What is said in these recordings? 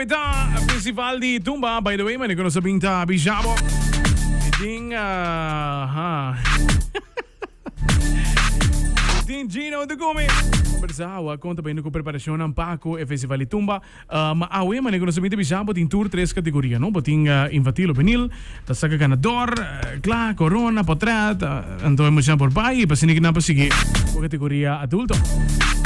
Awe ta festival di tumba. By the way, mane ku nos a bin ta bisa bo. Tin ha. Tin Gino de Gumi. Conversa awa kon ta bayendo ku preparacionnan pa ku e festival di tumba. Ma awe mane ku nos a bin ta bisa bo tin tur tres kategoria, no? Bo tin infantil, juvenil, ta saka ganador, kla, korona, potret, anto e muchanan por bai i pa asina ki nan por sigui ku kategoria adulto.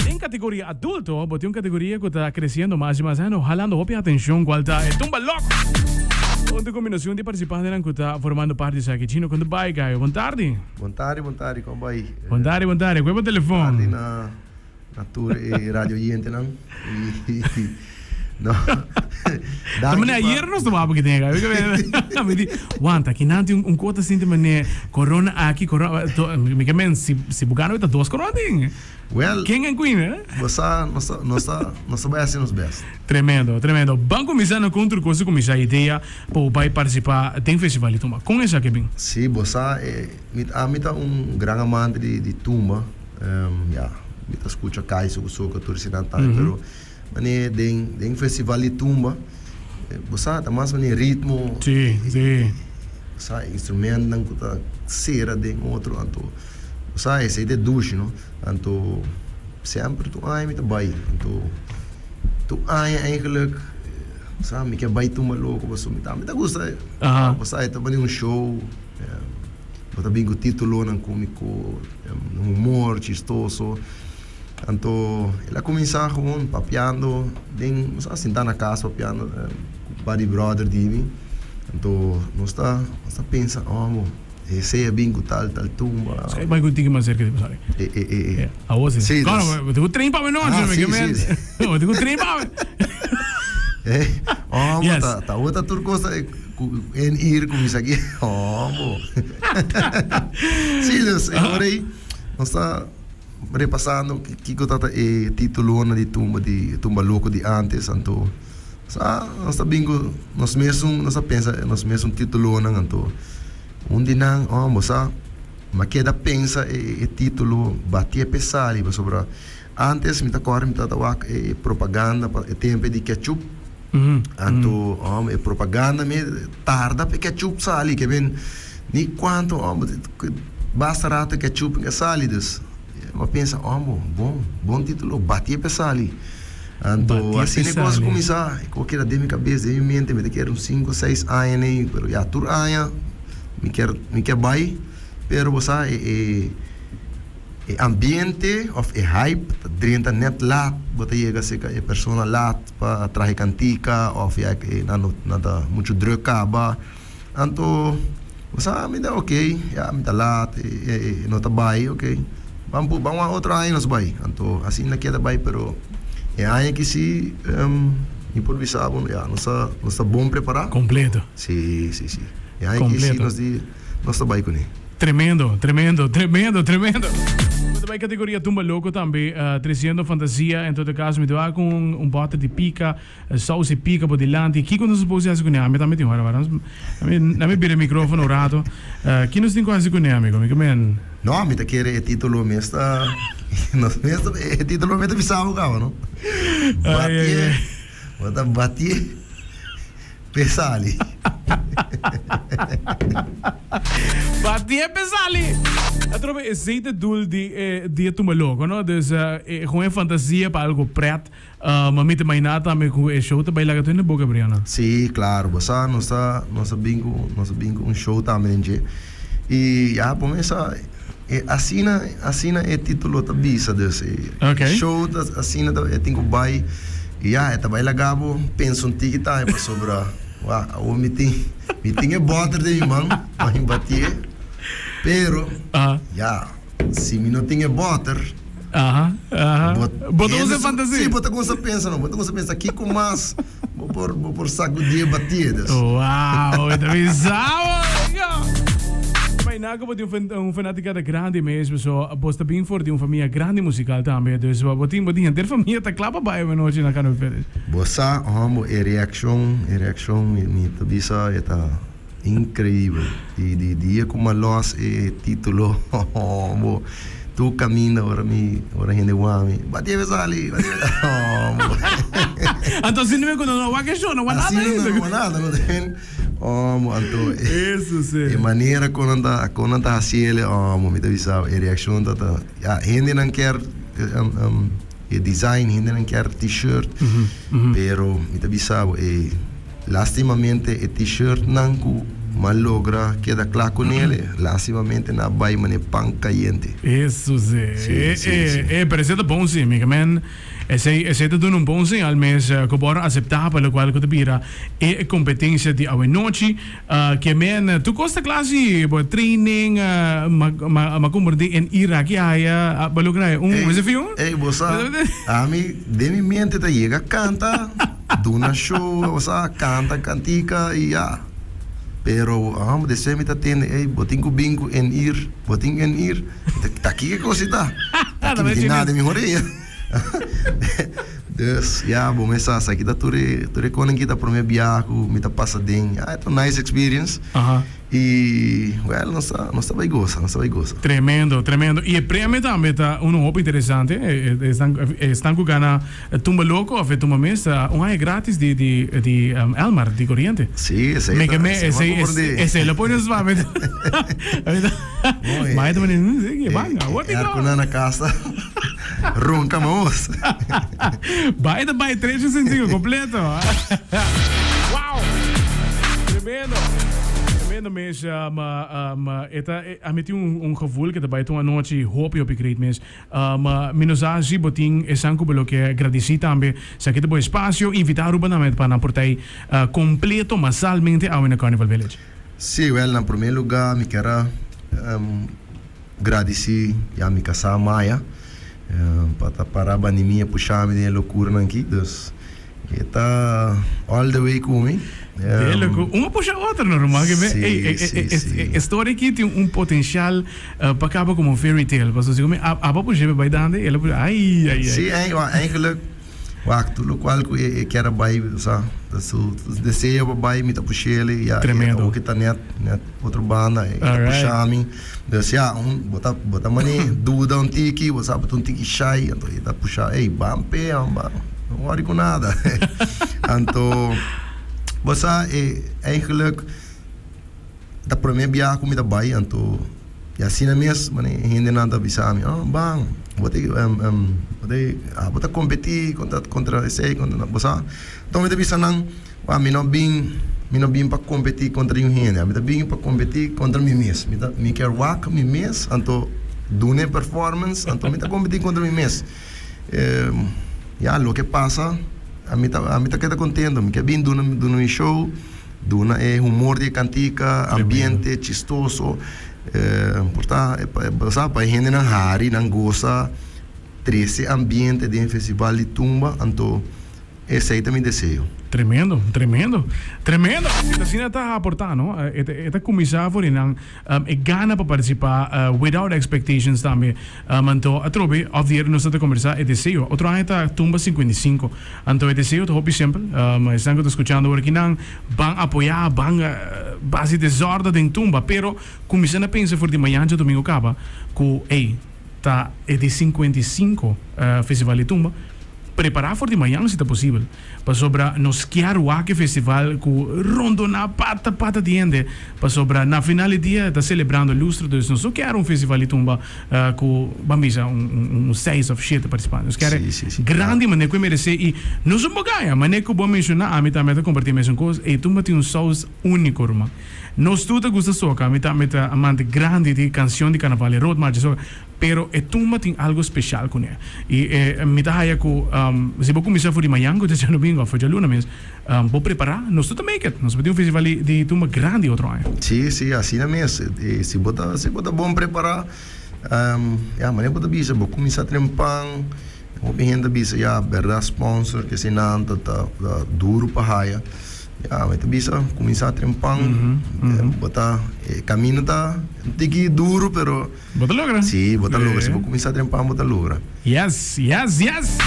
Den kategoria adulto bo tin un kategoria ku ta kresiendo mas i mas ano halando hopi atenshon kual ta e tumba loko. Un ta kombinashon di partisipantenan ku ta formando parti esaki. Gino, kon ta bai, Gayo? Bon tardi. Bon tardi, bon tardi, kon bai? Bon tardi, bon tardi. Kue bo telefon? Tardi na na tur e radio oyentenan. No. Ta mane ayer nos tabata aki den e Mi di, wanta, aki nan tin un kota sinti mane corona aki, corona mi ke men si si bo gana ta dos corona tin. Well, King and queen, eh? Bo sa, nos ta, nos ta, nos ta bai hasi nos best. Tremendo, tremendo. Ban kuminsá na kon tur kos a kuminsá idea pa bo bai partisipá den Festival di Tumba. Kon esaki a bin? Sí, bo sa, e, mi, ami ta un gran amante di, di tumba. Ya, mi ta skucha Kaiso ku Soca tur esei nan tambe, pero manera den, den Festival di Tumba, bo sa, ta mas manera ritmo. Sí, sí. Bo sa, instrumentnan ku ta sera den otro, anto bo sa, esei ta e dushi, no? Anto semper tur aña mi ta bai. Anto tur aña eigenlijk sa mi ke bai tumba loko pasobra mi tambe ta gusta bo sa e ta bini un show bo ta bin ku titulonan komiko humor chistoso. Anto el a kuminsá gewoon papiando den nos a sinta na kas papiando ku un par di bròder di mi. Anto nos ta nos ta pensa oh bo. Esei a bin ku tal tal tumba. Esei bai ku tiki mas serka di bo, sorry. E e e e. Awor si. Si. Kono, bo tin ku train pa mi nochi, Ah, mi si, ke men. si. Bo tin ku train pa mi. Eh, oh, Yes. ta ta ota tur cosa eh, ku en ir kuminsa aki. Oh, bo. Si, dus e ora ei nos ta repasando kiko tabata e titulonan di tumba di tumba loko di antes, anto sa nos ta bin ku nos mesun nos a pensa nos mesun titulonan anto Un di nan, oh, bo sa, m'a keda pensa e e título Batié p'e sali, pasobra ántes mi ta kòrda mi tabata wak e propaganda pa e tempu di ketchup. Anto, oh, e propaganda mi tarda p'e ketchup sali, ke men ni kuantu, oh, basta rato e ketchup a sali, dus m'a pensa, oh, bo, bon, bon título, Batié p'e sali. Anto, asina e kos a kuminsá. E kos keda den mi kabes, den mi mente. Mi ta kere un sinku, seis aña nei, pero ya tur aña mi kier mi kier bai. Pero bo sa e e e ambiente òf e hype ta drenta nèt lat. Bo ta yega serka e persona lat pa traha e kantika òf ya e nan no nan ta muchu drùk kaba. Anto bo sa mi ta ok, ya mi ta lat, e no ta bai, ok. Ban pu, ban wak otro aña nos bai. Anto asina keda bai pero e aña aki si mi por bisa bo ya nos ta nos ta bon prepará. Completo. Si, si, si. E aña aki si nos di nos ta bai kuné. Tremendo, tremendo, tremendo, tremendo. Bo ta bai categoria tumba loco tambe, treciendo fantasia. En todo caso mi ta wak un un boter di pica. Saus e pika bo dilanti. Kiko nos a pose hasi kuné? Ami tambe tin hora wak. Nami bira e microfono un rato. Ki nos tin ku hasi kuné, amigo? Mi ke men. No, mi ta kere e titulo mes ta nos mes ta e titulo mes ta bisa bo kaba, no? Batié, bo ta batié p'e sali. Batié p'e sali! Atrobe esei ta doel di e di e tumba loko, no? Dus e gewoon e fantasia pa algo pret. Ma mi ta imaginá tambe ku e show ta bai laga tur hende boka abrí, no? Sí, klaro. Bo sa, nos ta, nos a bin ku, nos a bin ku un show tambe den dje. I ya, bo mes sa, e asina, asina e título ta bisa, dus e show ta asina ta, e tin ku bai, i ya, e ta bai laga bo pensa un tiki tambe pasobra, wak, awor mi tin, mi tin e bòter den mi man pa mi batié, pero, ya, si mi no tin e bòter. Aha, aha. Bo ta usa fantasia. Sí, bo ta kuminsá pensa, no. Bo ta kuminsá pensa kiko mas bo por, bo por sakudí e batié, dus. Wow, e ta bisa bo! Imaginá ku bo tin un fanaticada grandi mes, paso bo ta bin for di un famia grandi musical tambe, dus bo tin, bo tin henter famia ta kla pa bai awenochi na Canoe Village. Bo sa, hombo, e reakshon, e reakshon mi, mi ta bisa e ta. Increibel. Di di dia cu m'a los e titulo bo. Tur caminda ora mi ora hende wak mi, Bati e sali, bati e Oh, Anto asina mi cu no no wak e show, no wak nada Asina ainda. no wak nada, no ten. Oh, anto Eso si. e manera con nan ta con nan ta haciele, oh, mi ta bisa e reaccion ta ta ya hendenan kier e design, hendenan kier t-shirt, pero mi ta bisa bo e Lastimamente e t-shirtnan ku m'a logra keda kla ku nele, lastimamente nan a bai manera pan kayente. Eso si. Sí, E, sí, e, sí. e, pero esei ta bon si, mi ke men. Esei, esei ta duna un bon señal mes ku bo a aseptá pa lokual ku ta bira e kompetensia di awenochi. Ke men, tur kos ta kla si, bo training, m'a, m'a, m'a komprendé en Irak i aya, bo a logra un, Ey, mester fiu? ey, bo sa, ami den mi mente ta yega kanta. Duna show, osea, canta cantica y ya. Pero amo despues mi ta tende, ey, bo tin cu bin cu en ir, bo tin en ir. Ta ki e cosa ta? Ta ki mi tin nada den mi horea. Dus, ya, bo mes sa, esaki ta tur e, tur e konan ki ta prome biaha cu mi ta pasa den. Ya, e ta un nice experience. Y, well, nos ta, nos ta bay goza, nos ta bay goza. Tremendo, tremendo. Y e premio tambe ta uno hopi interesante. Esnan, esnan cu gana Tumba Loco of e Tumba Mes ta un aña gratis di, di, di Elmar, di Coriente. Sí, esey Me ta, que me, esey esey, m'a comprende. esey lo pone nos mame. Mooi. Maar e ta mane, sí, banga, E, what e airco na na casa ronca mos. Bai ta bai 365 completo. Wow! Tremendo. Tremendo mes. Um, um, e ta, ami tin un, un gevoel ku ta bai ta un anochi hopi hopi great mes. Um, mi no sa si bo tin esan ku bo lo ke gradisí tambe. Sa ki ta bo espasio, invitá Aruba na met pa nan por ta ei uh, completo masalmente awe na Carnival Village. Sí, wel, na promé lugá mi kier a um, gradisí ya mi kasá Maya pa ta para bani mi a pusha mi den e lokuranan aki. Dus e ta all the way ku mi. De loku. Un a pusha otro no ruman. Sí, Ey, sí, sí. E story aki tin un potencial pa kaba komo un fairy tale. Pasobra si mi abo a pusha bai dande, el a pusha ay ay ay. Sí, eigenlijk wak tur lokual ku e kier a bai, osea su deseo pa bai mi ta push'el y ya Tremendo. e ta net net otro banda e ta pusha mi. Dus ya, un bo ta bo ta mane duda un tiki, bo sa bo ta un tiki shy, anto e ta pusha, ey, ban pe, ban, no worry ku nada. Anto, bo sa e eigenlijk ta prome biaha ku mi ta bai, anto i asina mes mane hendenan ta bisa mi, oh, ban, bo ta bo ta abo ta kompetí kontra kontra esei, kontra bo sa. Anto mi ta bisa nan. Wak, mi no bin, mi no bin pa kompetí kontra niun hende. Mi ta bin pa kompetí kontra mi mes. Mi ta, mi kier wak mi mes, anto duna e performance, anto mi ta kompetí kontra mi mes. Ya, loke pasa, ami ta, ami ta keda kontento. Mi kier bin duna, duna mi show, duna e humor di e kantika, ambiente chistoso, por ta, bo sa, pa e hendenan hari, nan gosa, trese ambiente den e festival di tumba, anto. Esei ta mi deseo. Tremendo, tremendo, tremendo! E ta asina ta aporta, no? E ta, e ta cuminsa for di nan e gana pa participa without expectations tambe. Anto atrobe of di nos ta ta conversa e deseo. Otro aña ta tumba 55. Anto e deseo ta hopi simpel. Esnan cu ta scuchando ora kinan ban apoya, ban basi desorde den tumba, pero cuminsa na pensa for di mañan djadomingo caba cu ey ta e di 55 festival di tumba. Prepará for di mañan si ta posibel, pasobra nos kier wak e festival ku rondoná pata pata di hende, pasobra na final di dia ta selebrando lustro, dus nos no kier un festival di tumba ku ban bisa un un seis òf shete partisipante, nos kier e grandi manera ku e meresé i nos un bagaña, manera ku bo a menshoná ami tambe ta kompartí e mesun kos, e tumba tin un sous úniko ruman. Nos tur ta gusta soka, ami tambe ta amante grandi di kansion di karnaval, e roadmarch di soka. Pero e tumba tin algo special cune. Y e mi ta haya cu si bo cuminsa for di mañan cu ta djadomingo of for djaluna mes, bo prepara, nos tur ta make it. Nos por tin un festival di di tumba grandi otro aña. Sí, sí, asina mes. E si bo ta si bo ta bon prepara, ya manera bo ta bisa bo cuminsa trempan, hopi hende ta bisa ya berdad sponsor kesinan ta ta duro pa haya. Ya mi ta bisa cuminsa trempan, bo ta e camino ta un tiki duro pero. Bo ta logra? Sí, bo ta logra. Si bo kuminsá den pan, bo ta logra. Yes, yes, yes!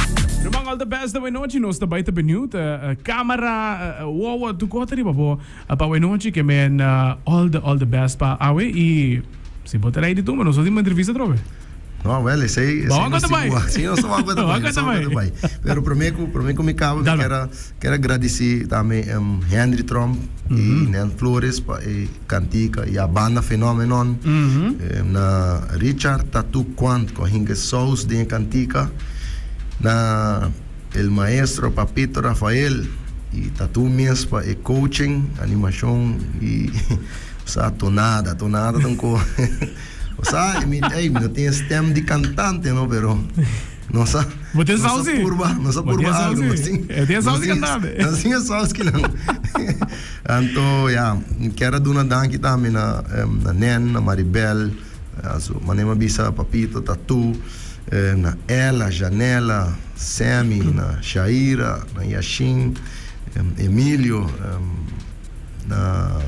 Ruman, all the best awe nochi. Nos ta bai ta beniut. Camera, wowo, tur kos ta riba bo pa awe nochi. Ke men all the, all the best pa awe. I si bo ta rei di tumba, nos lo tin un entrevista atrobe. No, wel, esei, esei nos tin wak. Sí, nos ta wak ku ta bai, nos ta wak ku ta bai. Pero promé ku, promé ku mi kaba, mi kier a, kier a gradisí tambe Henry Tromp i Nen Flores pa e kantika i a banda Fenomenon. Na Richard Tatu Quant ku a hinka e sous den e kantika. Na el maestro Papito Rafael i Tatu mes pa e coaching, animashon i, sa, tonada, tonada ta un ko. Osa, mi, ey, mi no tin e stem di cantante, no, pero nos a, Bo tin nos a saus sí. purba, nos a Bo tin purba saus algo, sí. nos tin, E tin nos saus di tin, cantante. nos tin e saus kinan. Anto, ya, mi kier a duna danki tambe na, em, na Nen, na Maribel, aso, manera mi a bisa Papito, Tatu, eh, na Ella, Janela, Sammy, na Shaira, na Yashin, em, Emilio, em, na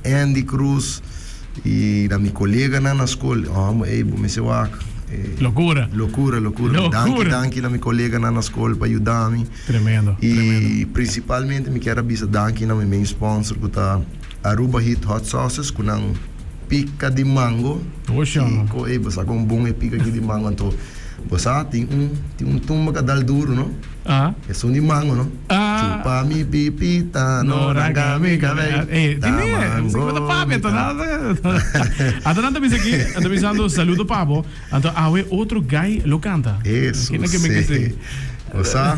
Andy Cruz, I na mi koleganan na skol, amo ey bo mester wak. Lokura. Lokura, lokura. Lokura. Danki, danki na mi koleganan na skol pa yuda mi. Tremendo, tremendo. I prinsipalmente mi kier a bisa danki na mi main sponsor ku ta Aruba Heat Hot Sauces ku nan pika di mango. Ocean. I ko ey bo sa kon bon e pika aki di mango anto bo sa tin un tin un tumba ka dal duro no. Ah. Esun di mango no. Ah. Chupa mi pipita, no ranca mi cabey. Eh, Ta dime, mango ta papia, mi ta ta. nada. Anto nan ta bisa aki, nan ta bisando saludo pa bo. Anto awe otro guy lo canta. Eso Kina ke me ke sí. si. O sa,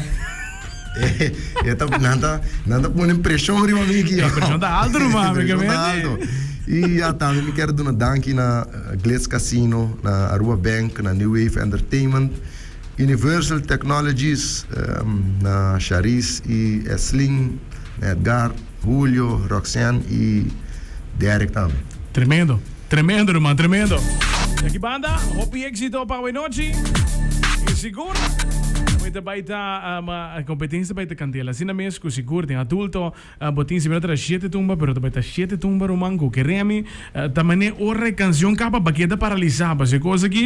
eh, e ta, nan ta, nan ta pone preshon riba mi aki. E preshon ta alto, ruman, mi ke Preshon ta menti. alto. I ya tambe mi kier duna danki na eh, Glitz Casino, na Aruba Bank, na New Wave Entertainment. Universal Technologies, na Charis y Eslin, na Edgar, Julio, Roxanne y Derek tambe. Tremendo, tremendo ruman, tremendo. Di aki banda, hopi éxito pa awenochi. Y sigur, mi ta bay ta, competencia ta bay ta candela. Asina mes cu sigur den adulto. Bo tin si mira ta shete tumba pero ta bai ta shete tumba ruman ku keremi ta mane ora e kansion kaba ba keda paralisa pasobra e kos aki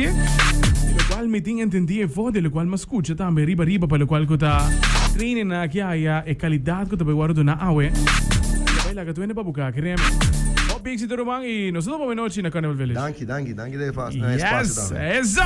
di lokual mi tin entendi e for di lokual mi a skucha tambe riba riba pa lokual ku ta training nan aki haya e kalidat ku ta bai wòrdu duna awe ta bai laga tur hende pa buka keremi hopi éksito ruman i nos ta topa buenochi na Carnival Village. Danki danki danki den e espacio Yes tambe. eso.